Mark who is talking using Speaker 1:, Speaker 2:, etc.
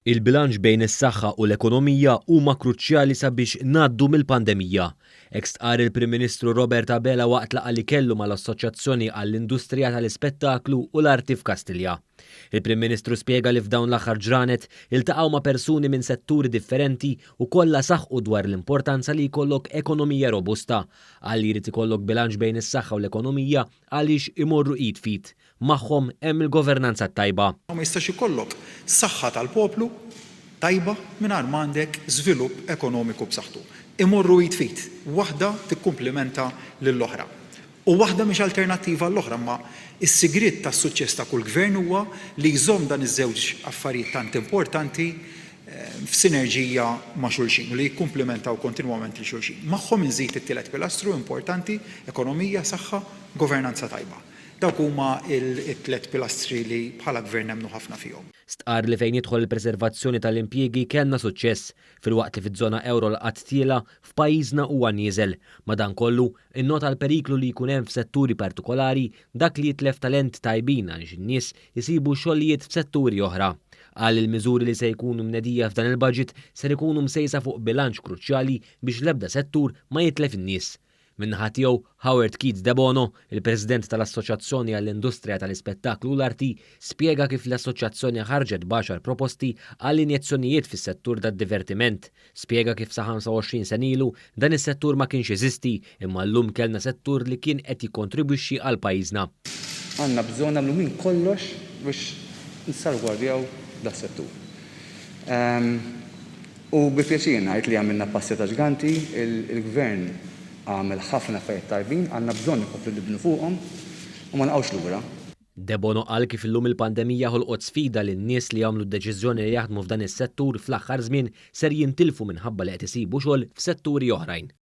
Speaker 1: Il-bilanċ bejn is-saħħa u l-ekonomija huma kruċjali sabiex ngħaddu mill-pandemija. Hekk stqarr il-Prim Ministru Robert Abela waqt laqgħa li kellu mal-Assoċjazzjoni għall-Industrija tal-Ispettaklu u l-Arti f'Kastilja. Il-Prim Ministru spjega li f'dawn l-aħħar ġranet iltaqgħu ma' persuni minn setturi differenti u kollha saħqu dwar l-importanza li jkollok ekonomija robusta. Qal li jrid ikollok bilanċ bejn is-saħħa u l-ekonomija għaliex imorru id f'id. Magħhom hemm il-governanza t-tajba.
Speaker 2: Ma jistax ikollok saħħa tal-poplu tajba mingħajr m'għandek żvilupp ekonomiku b'saħħtu. Imorru id f'id, waħda tikkumplimenta lill-oħra. U waħda mhix alternattiva għall-oħra imma s-sigriet tas-suċċess ta' kull gvern huwa li jżomm dan iż-żewġ affarijiet tant importanti f'sinerġija ma' xulxin u li jikkumplimentaw kontinwament lil xulxin. Magħhom inżid it-tielet pilastru importanti, ekonomija, saħħa, governanza tajba. Dawk huma t-tlett pilastri li bħala Gvern nemmnu ħafna fihom.
Speaker 1: Stqarr li fejn jidħol il-preservazzjoni tal-impjiegi kellna suċċess, filwaqt li fiż-żona ewro l-qgħad tiela', f'pajjiżna huwa nieżel. Madankollu, innota l-periklu li jkun hemm f'setturi partikolari dak li jitlef talent tajbin għaliex in-nies isibu xogħlijiet f'setturi oħra. Qal li l-miżuri li se jkunu mnedija f'dan il-budget ser ikunu msejsa fuq bilanċ kruċjali biex l-ebda settur ma jitlef in-nies. Min-naħa tiegħu, Howard Keith Debono, il-President tal-Assoċjazzjoni għall-Industrija tal-Ispettaklu u l-Arti, spjega kif l-assoċjazzjoni ħarġet b'għaxar proposti għal injezzjonijiet fis-settur tad-divertiment. Spjega kif sa 25 sena ilu dan is-settur ma kienx jeżisti imma llum kellna settur li kien qed jikkontribwixxi għal pajjiżna.
Speaker 3: Għandna bżonn nagħmlu minn kollox biex nissalvgwardjaw das-settur. U bi pjaċir ngħid li għamilna passi ta' ġganti, il-Gvern għamel ħafna affarijiet tajbin, għandna bżonn inkomplu nibnu fuqhom u ma naqgħux lura.
Speaker 1: Debono qal kif illum il-pandemija ħolqot sfida li n-nies li għamlu d-deċiżjoni li jaħdmu f'dan is-settur fl-aħħar żmien ser jintilfu minħabba li qed isibu xogħol f'setturi oħrajn.